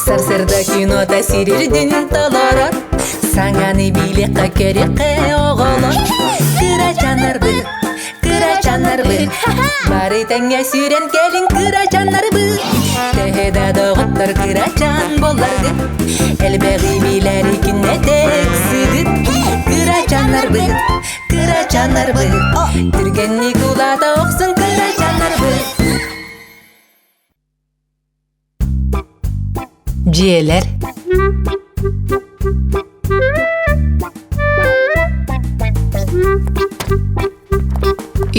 Сарсыарда кинота сирирдин толорор, Саҥаны билиэххэ көрүөххэ оҕолор. Кырачааннарбыт, кырачааннарбыт, Бары тэҥҥэ сүүрэн кэлиҥ кырачааннарбыт. Төһө да доҕоттор кырачаан буолларгыт, Элбэҕи билэри күннэтэ ыксыгыт. Кырачааннарбыт, кырачааннарбыт, Түргэнник улаата охсун кырачааннарбыт. Дьиэлэр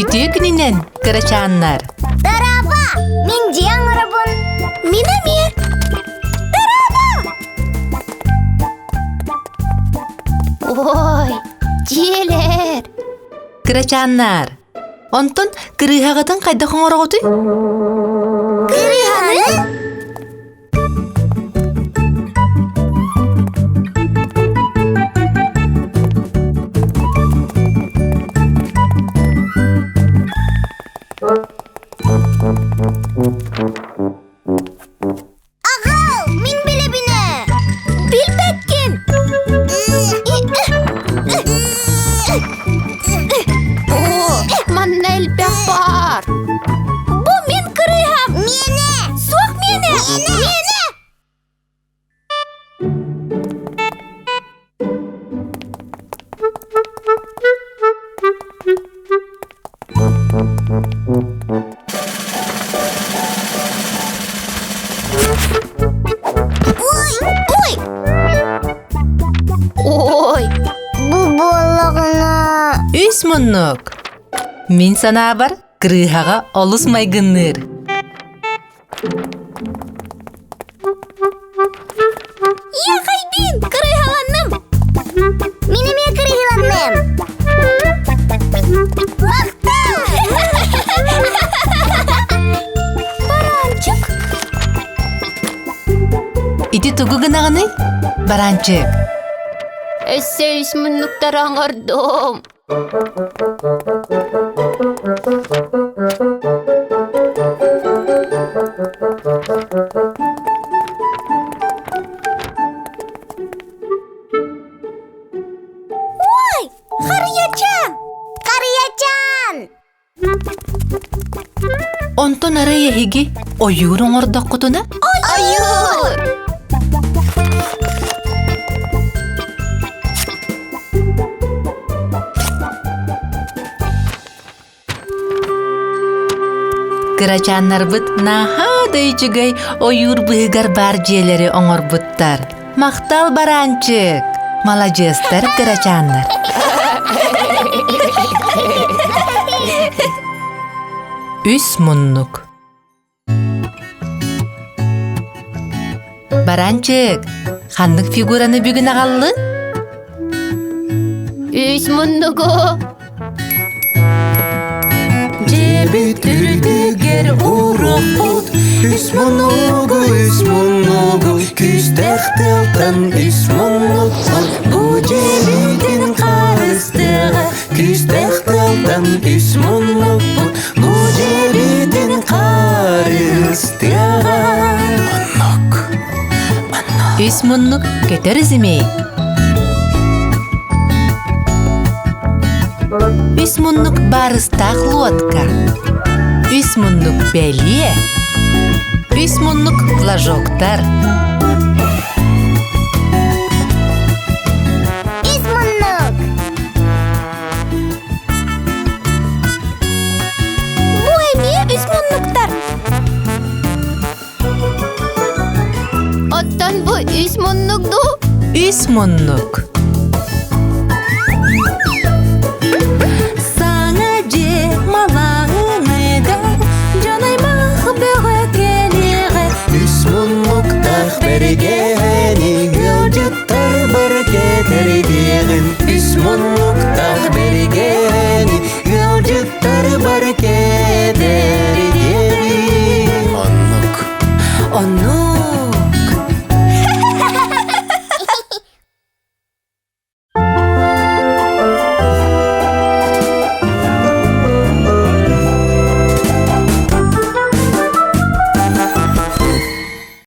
Үтүө күнүнэн, кырачааннар! Дороба! Мин дьиэ оҥоробун. Мин эмиэ. Дороба! Ой, дьиэлэр! Кырачааннар, Онтон кырыыһаҕытын хайдах оҥороҕутуй? Кырыыһаны? Аҕал, мин билэбинэ. Билбэккин. Манна элбэх баар. Бу мин кырыыһам. Миэнэ. Суох миэнэ. Миэнэ. Ой, ой! Ой! Бу буоллаҕына... Үс муннук. Мин санаабар, кырыыһаҕа олус майгынныыр. Яхайбин, кырыыһаланным! Мин эмиэ кырыыһаланным! Махтал! Баранчык! Ити тугу гынаҕыный? Баранчык. Өссө үс муннуктары оҥордум. Ой, Харыйачаан! Харыйачаан! Онтон арай эһиги ойуур оҥордоххутуна? Ойуур! Кырачааннарбыт наһаа да үчүгэй ойуур быһыгар баар дьиэлэри оҥорбуттар. Махтал бараанчык! Маладьыастар кырачааннар. Үс муннук. Баранчык, ханнык фигураны бүгүн аҕаллыҥ? Үс муннугу. Дьиэбит үрдүгэр уруохпут үс муннугу, үс муннугу, күүстээх тыалтан үс муннукпут. Бу дьиэбитин харыстыаҕа, күүстээх тыалтан үс муннукпут. Бу дьиэбитин харыстыаҕа. Муннук. Үс муннук көтөр зимей. Үс муннук барыстаах лодка. Үс муннук бэлиэ. Үс муннук флажоктар. Үс муннук. Бу эмиэ үс муннуктар. Оттон бу үс муннук дуу? Үс муннук. Саҥа дьиэ малааһыныгар дьон аймах бөҕө кэлиэҕэ. Үс муннуктаах бэригэн.